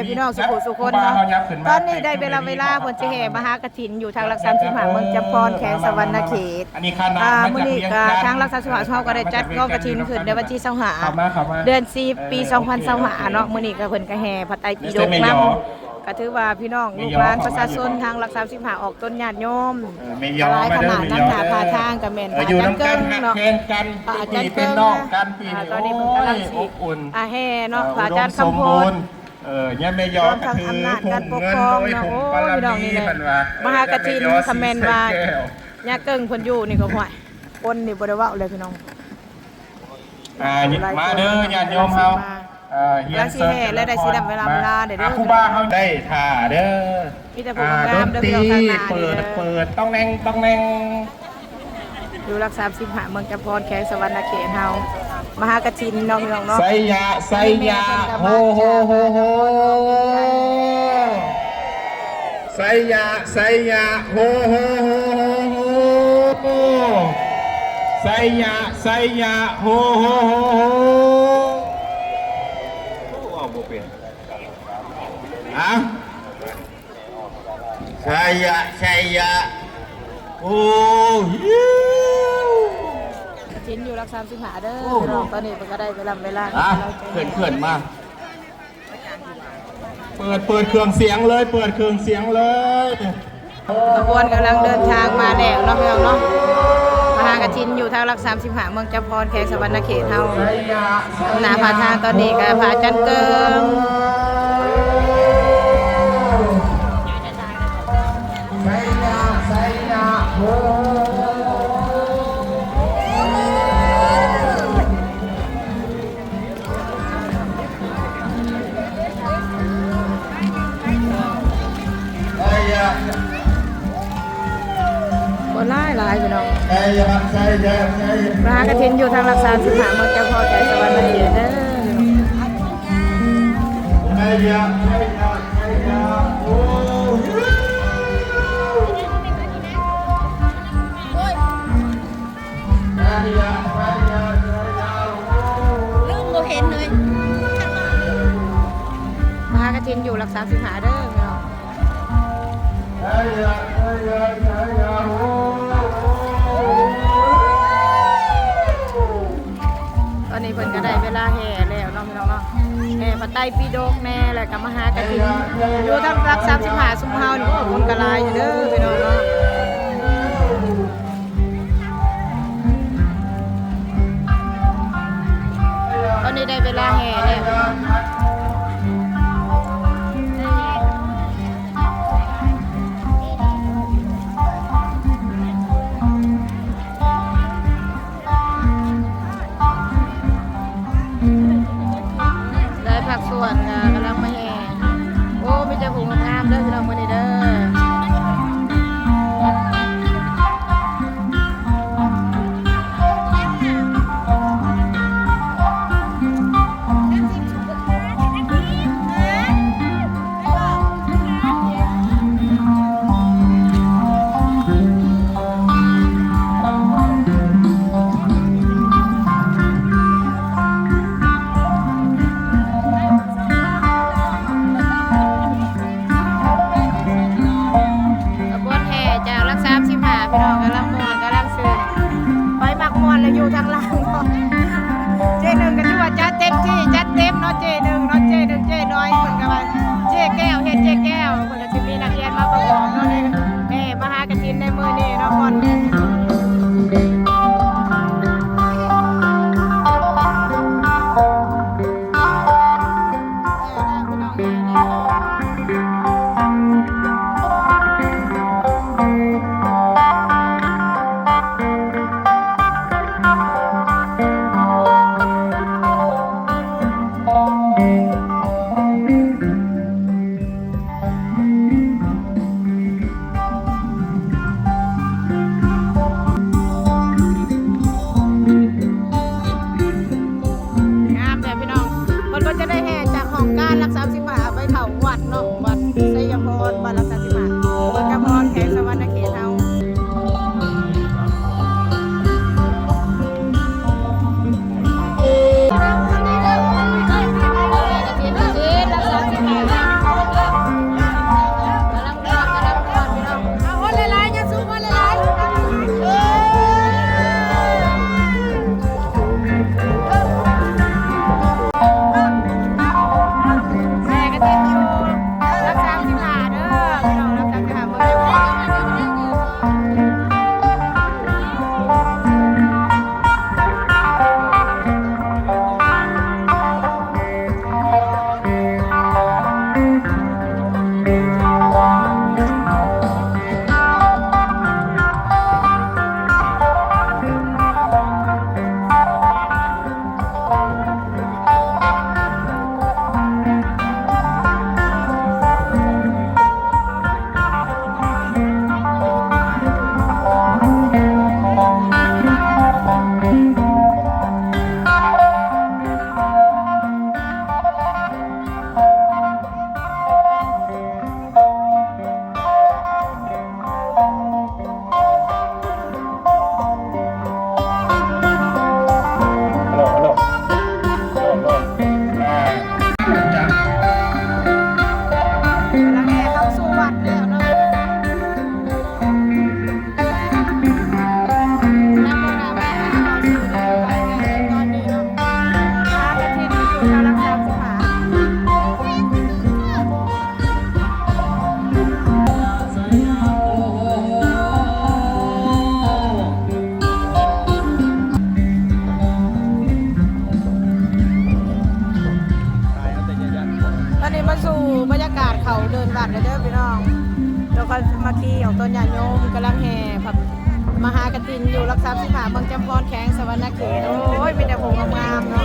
ພີ່ນ້ອງສູ່ຜູ້ສູ່ຄົນເນາະ. ຕອນນີ້ໄດ້ເວລາ ເວລາເພິ່ນຊິແຫ່ມະຫາກະ ຖິນຢູ່ທາງຫຼັກສາມສິບຫ້າ ເມືອງຈຳພອນ ແຂວງສະຫວັນນະເຂດ. ອ່າ ມື້ນີ້ກະທາງຫຼັກສາມສິບຫ້າເຮົາກະໄດ້ຈັດກອງກະຖິນຂຶ້ນໃນວັນທີຊາວຫ້າ ເດືອນສິບ ປີສອງພັນຊາວຫ້າເນາະ. ມື້ນີ້ກະເພິ່ນກະແຫ່ພະໄຕປິດົກນຳ ກະຖືວ່າພີ່ນ້ອງລູກຫຼານປະຊາຊົນທາງຫຼັກສາມສິບຫ້າ ອອກຕົນຍາດໂຍມ ກະຫຼາຍຂະໜາດນຳ. ໜ້າຜາທາງກະແມ່ນພະອາຈານເກິ່ງເນາະ ພະອາຈານເກິ່ງ. ຕອນນີ້ເພິ່ນກຳລັງຊິ ອ່າ ແຫ່ເນາະ ພະອາຈານຄຳພົນ ເອີ ຍາແມ່ຢໍກະຖືທຸງເງິນໂດຍທຸງບາລະມີ ເພິ່ນວ່າ ມະຫາກະຖິນ ຄຳແມ່ນວ່າຍາເກິ່ງເພິ່ນຢູ່ນີ້ກະ ຫ້ວຍ ຄົນນີ້ບໍ່ໄດ້ເວົ້າເລີຍພີ່ນ້ອງ. ອ່າ ມາເດີຍາດໂຍມເຮົາ ເອີ ກຳລັງຊິແຫ່ແລ້ວ ໄດ້ຊິໄດ້ເວລາ ເວລາເດີ ຄູບາເຮົາໄດ້ຖ້າເດີ. ມີແຕ່ຜູ້ງາມເດີ ເປີດ ເປີດ ຕ້ອງແໜ່ງ ຕ້ອງແໜ່ງ. ຢູ່ຫຼັກສາມສິບຫ້າ ເມືອງຈຳພອນ ແຂວງສະຫວັນນະເຂດເຮົາ ມະຫາກະຖິນເນາະ ພີ່ນ້ອງເນາະ. ໄຊຍະ ໄຊຍະ ໂຮ ໂຮ ໂຮ ໂຮ ໄຊຍະ ໄຊຍະ ໂຮ ໂຮ ໂຮ ໂຮ ໂຮ ໄຊຍະ ໄຊຍະ ໂຮ ໂຮ ໂຮ ໂຮ. ເວົ້າບໍ່ເປັນ ຮະ? ໄຊຍະ ໄຊຍະ ໂອ້ ກະຖິນຢູ່ຫຼັກສາມສິບຫ້າເດີພີ່ນ້ອງ. ຕອນນີ້ເພິ່ນກະໄດ້ເວລາ ເວລາ ເຄື່ອນ ເຄື່ອນມາ ເປີດ ເປີດເຄື່ອງສຽງເລີຍ ເປີດເຄື່ອງສຽງເລີຍ. ຂະບວນກຳລັງເດີນທາງມາແລ້ວເນາະ ພີ່ນ້ອງເນາະ. ມະຫາກະຖິນຢູ່ທາງຫຼັກສາມສິບຫ້າ ເມືອງຈຳພອນ ແຂວງສະຫວັນນະເຂດເຮົາ. ໜ້າຜາທາງຕອນນີ້ກະພະອາຈານເກິ່ງ ໄຊຍະ ໄຊຍະ ໂຮ ຄົນຫຼາຍໆ ພີ່ນ້ອງ. ມະຫາກະຖິນຢູ່ທາງຫຼັກສາມສິບຫ້າ ເມືອງຈຳພອນ ແຂວງສະຫວັນນະເຂດເດີ. ລືມບໍ່ເຫັນເລີຍ. ມະຫາກະຖິນຢູ່ຫຼັກສາມສິບຫ້າເດີພີ່ນ້ອງ. ຕອນນີ້ເພິ່ນກະໄດ້ເວລາແຫ່ແລ້ວເນາະ ພີ່ນ້ອງເນາະ. ແຫ່ພະໄຕປິດົກແດ່ ແລ້ວກະມະຫາກະຖິນຢູ່ທາງຫຼັກສາມສິບຫ້າ ຊຸມເຮົານີ້ ໂອ້ ຄົນກະຫຼາຍຢູ່ເດີພີ່ນ້ອງເນາະ. ຕອນນີ້ໄດ້ເວລາແຫ່ແລ້ວ. ຫຼາຍພາກສ່ວນກະກຳລັງມາແຫ່. ໂອ້ ມີແຕ່ຜູ້ງາມໆເດີພີ່ນ້ອງມື້ນີ້ເດີ. ຂະບວນແຫ່ຈາກຫຼັກສາມສິບຫ້າ ພີ່ນ້ອງ ກຳລັງມ່ວນ ກຳລັງຊື່ນ. ໃຜມັກມ່ວນແລ້ວຢູ່ທາງຫຼັງເນາະ. ເຈ້ໜຶ່ງກະຖືວ່າຈັດເຕັມທີ່ ຈັດເຕັມເນາະ ເຈ້ໜຶ່ງເນາະ. ເຈ້ໜຶ່ງ ເຈ້ນ້ອຍ ເພິ່ນກະວ່າ ເຈ້ແກ້ວ ເຮັດເຈ້ແກ້ວ ເພິ່ນກະຊິມີນັກຮຽນມາປະກອບເນາະ ໃນແຫ່ມະຫາກະຖິນໃນມື້ນີ້ເນາະ. ງາມແທ້ພີ່ນ້ອງ. ເພິ່ນກະຈະໄດ້ແຫ່ຈາກຫ້ອງການຫຼັກສາມສິບຫ້າ ໄປເຂົ້າວັດເນາະ ວັດໄຊຍະພອນ ວັດຫຼັກສາມສິບຫ້າ ເມືອງຈຳພອນ ແຂວງສະຫວັນນະເຂດເຮົາ. ຢູ່ບັນຍາກາດເຂົ້າເດີ່ນວັດແລ້ວເດີພີ່ນ້ອງ ແລ້ວກໍສາມັກຄີອອກຕົນຍາດໂຍມກຳລັງແຫ່ພະມະຫາກະຖິນຢູ່ຫຼັກສາມສິບຫ້າ ເມືອງຈຳພອນ ແຂວງສະຫວັນນະເຂດ. ໂອ້ຍ ມີແຕ່ຜູ້ງາມໆເນາະ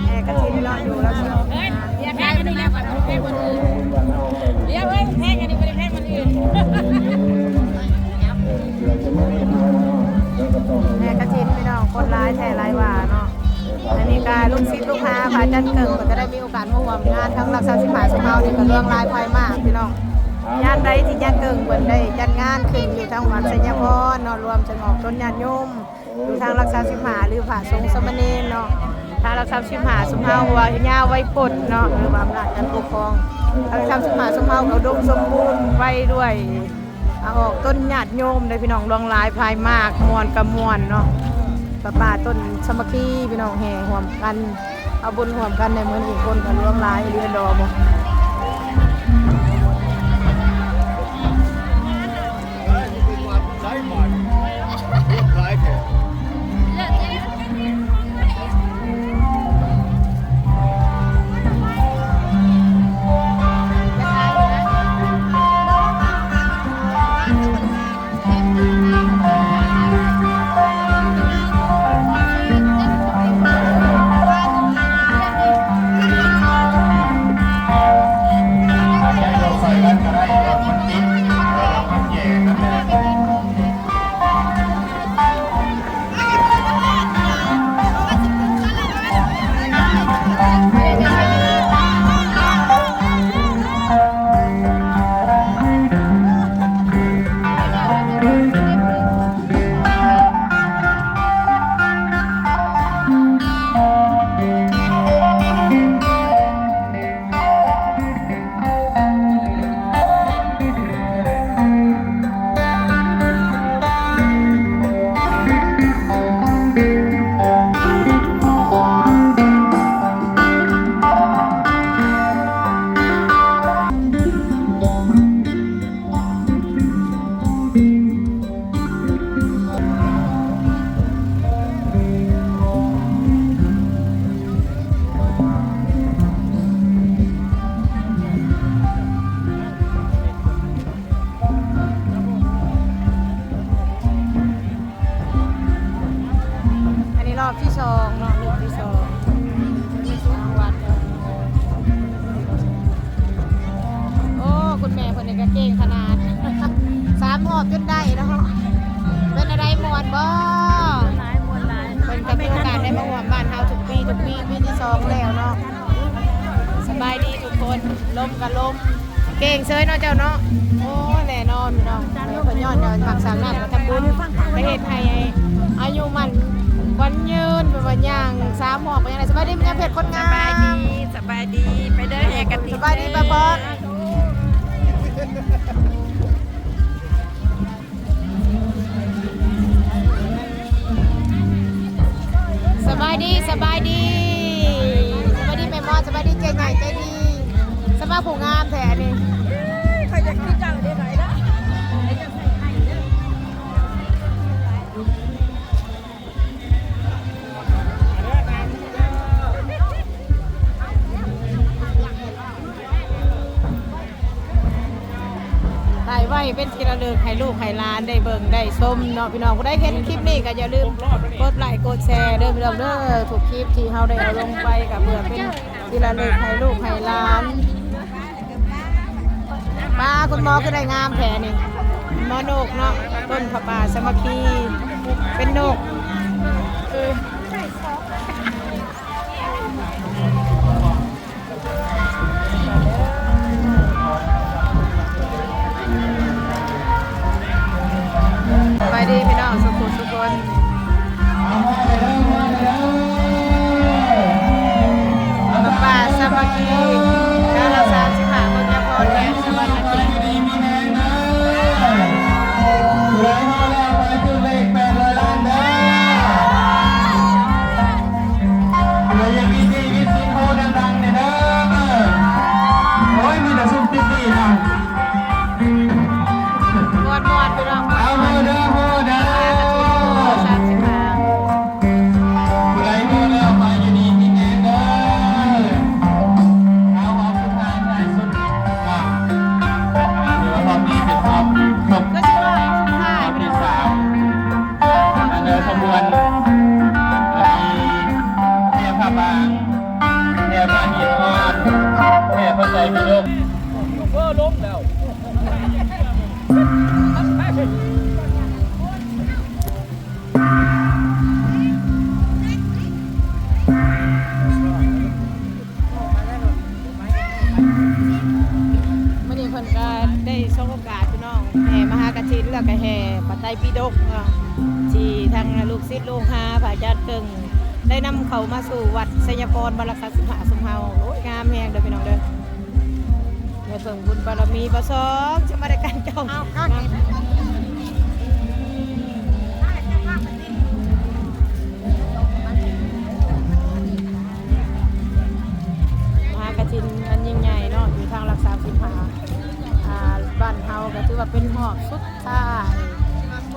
ແຫ່ກະຖິນເນາະ ຢູ່ຫຼັກສາມສິບຫ້າ ດຽວແພງອັນນີ້ແລ້ວ ດຽວເອີຍ ແພງອັນນີ້ ບໍ່ໄດ້ແພງອັນອື່ນ ແຫ່ກະຖິນພີ່ນ້ອງ ຄົນຫຼາຍແທ້ຫຼາຍວ່າເນາະ. ອັນນີ້ກໍລູກສິດລູກຫາພະອາຈານເກິ່ງ ກໍຈະໄດ້ມີໂອກາດມາຮ່ວມງານທາງຫຼັກສາມສິບຫ້າຊຸມເຮົານີ້ກໍຫຼວງຫຼາຍພາຍມາກພີ່ນ້ອງ. ຍາມໃດທີ່ອາຈານເກິ່ງເພິ່ນໄດ້ຈັດງານຂຶ້ນຢູ່ທາງວັດໄຊຍະພອນເນາະ ລວມເຖິງອອກຕົນຍາດໂຍມຢູ່ທາງຫຼັກສາມສິບຫ້າ ຫຼືພະສົງສາມະເນນເນາະ ທາງຫຼັກສາມສິບຫ້າຊຸມເຮົາວ່າຍາໄວໂພດເນາະ ຫຼືວ່າອຳນາດການປົກຄອງ ທາງຫຼັກສາມສິບຫ້າຊຸມເຮົາກໍອຸດົມສົມບູນໄປດ້ວຍ ອາ ອອກຕົນຍາດໂຍມເດີພີ່ນ້ອງ ຫຼວງຫຼາຍພາຍມາກ ມ່ວນກໍມ່ວນເນາະ ປະປາຕົ້ນສາມັກຄີພີ່ນ້ອງ ແຫ່ຮ່ວມກັນ ເອົາບຸນຮ່ວມກັນໃນມື້ນີ້ ຄົນກໍຫຼວງຫຼາຍອີ່ຫຼີດອກ. ອັນນີ້ຮອບທີສອງເນາະ ຮອບທີສອງ ໂອ້ ຄຸນແມ່ເພິ່ນນີ້ກໍເກັ່ງຂະໜາດ ສາມຮອບຈົນໄດ້ເນາະ. ເປັນແນວໃດ ມ່ວນບໍ່? ມ່ວນຫຼາຍ ມ່ວນຫຼາຍ ເພິ່ນກໍມີໂອກາດໄດ້ມາຮ່ວມບ້ານເຮົາທຸກປີ ທຸກປີ ປີທີສອງແລ້ວເນາະ. ສະບາຍດີທຸກຄົນ ລົມກໍລົມ ເກັ່ງເຊີຍເນາະເຈົ້າເນາະ. ໂອ້ຍ ແນ່ນອນພີ່ນ້ອງ ເພິ່ນຍ້ອນວ່າມັກສ້າງນ້ຳທຳບຸນ ໄດ້ເຮັດໃຫ້ອາຍຸໝັ້ນຂວັນຍືນ ເພິ່ນວ່າຍ່າງສາມຮອບກໍຍັງໄດ້. ສະບາຍດີແມ່ຍາເພັດຄົນງາມ ສະບາຍດີ ສະບາຍດີ ໄປເດີແຫ່ກະຖິນ ສະບາຍດີປ້າພອນ. ສະບາຍດີ ສະບາຍດີ ສະບາຍດີແມ່ມອດ ສະບາຍດີເຈ້ໃຫຍ່ໃຈດີ ສະມາຜູ້ງາມແທ້ນີ້. ຂ້ອຍຢາກຄືເຈົ້າເດ້ ໄດ້ເດີ. ຖ່າຍໄວ້ເປັນທີ່ລະລຶກໃຫ້ລູກໃຫ້ຫຼານໄດ້ເບິ່ງໄດ້ຊົມເນາະພີ່ນ້ອງ. ຜູ້ໃດເຫັນຄລິບນີ້ກໍຢ່າລືມກົດໄລ້ກົດແຊເດີພີ່ນ້ອງເດີ. ທຸກຄລິບທີ່ເຮົາໄດ້ເອົາລົງໄປກໍເພື່ອເປັນທີ່ລະລຶກໃຫ້ລູກໃຫ້ຫຼານ. ປ້າ ຄຸນໝໍຄືໄດ້ງາມແທ້ນີ້ ໝໍນົກເນາະ ຕົ້ນຜ້າປ່າສາມັກຄີ ເປັນນົກ ສະບາຍດີພີ່ນ້ອງ ສຸຂູສຸຄົນ. ມາປ່າສາມັກຄີ ກາລະສາມສິບຫ້າ ເມືອງຍາໂພ ແຂວງສະຫວັນນະເຂດ. ຜູ້ໃດຮອດແລ້ວໄປຖືກເລກແປດຮ້ອຍລ້ານເດີ. ເບີລົງແລ້ວ. ມື້ນີ້ເພິ່ນກໍໄດ້ສອບໂອກາດພີ່ນ້ອງ ແຫ່ມະຫາກະຖິນ ແລ້ວກໍແຫ່ພະໄຕປິດົກເນາະ ທີ່ທາງລູກສິດລູກຫາພະອາຈານເກິ່ງ ໄດ້ນຳເຂົ້າມາສູ່ວັດໄຊຍະພອນ ບ້ານລັກສາສິບຫ້າຊຸມເຮົາ. ໂອ້ຍ ງາມແຮງເດີພີ່ນ້ອງເດີ. ແມ່ເພິ່ງບຸນບາລະມີ ບໍ່ສອງ ຈະມາໄດ້ການຈອງ ເອົາ ມາ ມະຫາກະຖິນອັນຍິ່ງໃຫຍ່ເນາະ ຢູ່ທາງຫຼັກສາມສິບຫ້າ ອ່າ ບ້ານເຮົາກໍຖືວ່າເປັນຮອບສຸດ ທ້າຍ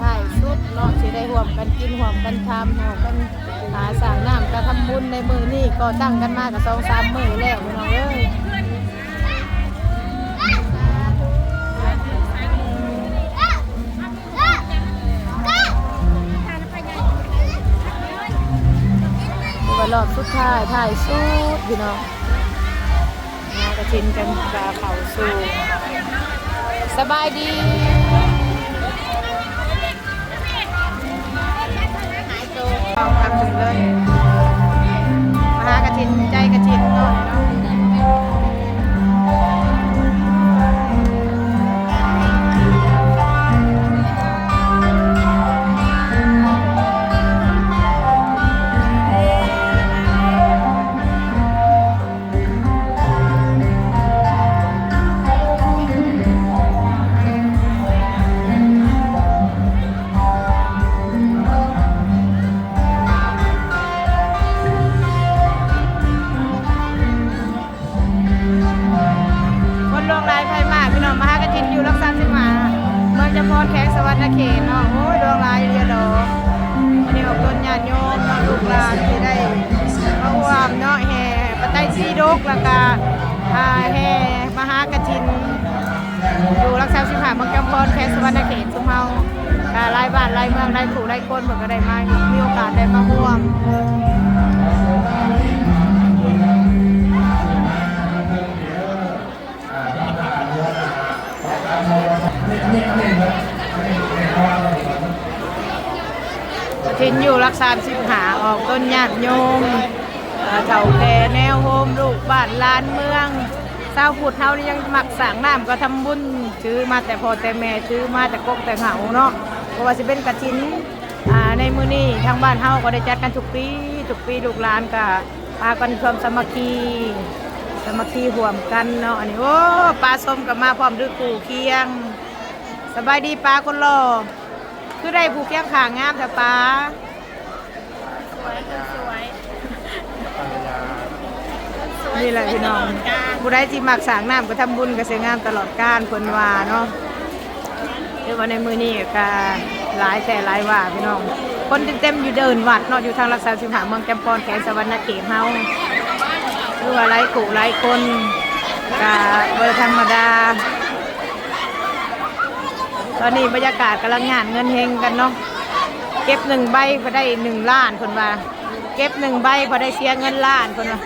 ທ້າຍສຸດເນາະ ທີ່ໄດ້ຮ່ວມກັນກິນ ຮ່ວມກັນທຳ ຮ່ວມກັນ ອ່າ ສ້າງນ້ຳກະທຳບຸນໃນມື້ນີ້ ກໍຕັ້ງກັນມາກະສອງສາມມື້ແລ້ວພີ່ນ້ອງເອີຍ. ຖືວ່າຮອບສຸດທ້າຍ ທ້າຍສຸດພີ່ນ້ອງ. ມາກະຖິນກັນກະເຂົ້າສູ່ ສະບາຍດີ ຫາຍໂຕ ເຂົ້າກັນເລີຍ ມະຫາກະຖິນ ໃຈກະຖິນເນາະ. ຄົນຫຼວງຫຼາຍໄພມາກ ພີ່ນ້ອງ ມະຫາກະຖິນຢູ່ຫຼັກສາມສິບຫ້າ ເມືອງຈຳພອນ ແຂວງສະຫວັນນະເຂດເນາະ. ໂອ້ຍ ຫຼວງຫຼາຍອີ່ຫຼີດອກ. ອັນນີ້ອອກຕົນຍາດໂຍມເນາະ ລູກຫຼານທີ່ໄດ້ມາຮ່ວມເນາະ ແຫ່ພະໄຕປິດົກ ແລ້ວກະ ອ່າ ແຫ່ມະຫາກະຖິນ ຢູ່ຫຼັກສາມສິບຫ້າ ເມືອງຈຳພອນ ແຂວງສະຫວັນນະເຂດຊຸມເຮົາ ກະຫຼາຍບ້ານຫຼາຍເມືອງ ຫຼາຍຜູ້ຫຼາຍຄົນ ເພິ່ນກໍໄດ້ມາ ມີໂອກາດໄດ້ມາຮ່ວມ. ກະຖິນຢູ່ຫຼັກສາມສິບຫ້າ ອອກຕົນຍາດໂຍມ ເອີ ເຖົ້າແກ່ແນວໂຮມ ລູກບ້ານຫຼານເມືອງ. ຊາວພຸດເຮົານີ້ຍັງມັກສ້າງນ້ຳກະທຳບຸນ ຖືມາແຕ່ພໍ່ແຕ່ແມ່ ຖືມາແຕ່ກົກແຕ່ເຫງົາເນາະ. ບໍ່ວ່າຊິເປັນກະຖິນ ອ່າ ໃນມື້ນີ້ ທາງບ້ານເຮົາກໍໄດ້ຈັດກັນທຸກປີ ທຸກປີ ລູກຫຼານກະພາກັນຮ່ວມສາມັກຄີ ສາມັກຄີຮ່ວມກັນເນາະ. ອັນນີ້ ໂອ້ ປາສົມກໍມາພ້ອມດ້ວຍຄູ່ຄຽງ. ສະບາຍດີປາຄົນຫຼໍ່ ຄືໄດ້ຄູ່ຄຽງຂ້າງງາມແທ້ປາ. ສວຍ ຄົນສວຍ ນີ້ແຫຼະພີ່ນ້ອງ ຜູ້ໃດທີ່ມັກສ້າງນ້ຳກະທຳບຸນກະຊິງາມຕະຫຼອດການ ເພິ່ນວ່າເນາະ. ຖືວ່າໃນມື້ນີ້ກະຫຼາຍແທ້ຫຼາຍວ່າພີ່ນ້ອງ ຄົນເຕັມຢູ່ເດີ່ນວັດເນາະ ຢູ່ທາງຫຼັກສາມສິບຫ້າ ເມືອງຈຳພອນ ແຂວງສະຫວັນນະເຂດເຮົາ ຖືວ່າຫຼາຍຄູ່ຫຼາຍຄົນ ກະບໍ່ທຳມະດາ. ຕອນນີ້ບັນຍາກາດກຳລັງຍາດເງິນເຮັງກັນເນາະ ເກັບໜຶ່ງໃບກໍໄດ້ໜຶ່ງລ້ານ ເພິ່ນວ່າ ເກັບໜຶ່ງໃບພໍໄດ້ເສຍເງິນລ້ານ ເພິ່ນວ່າ.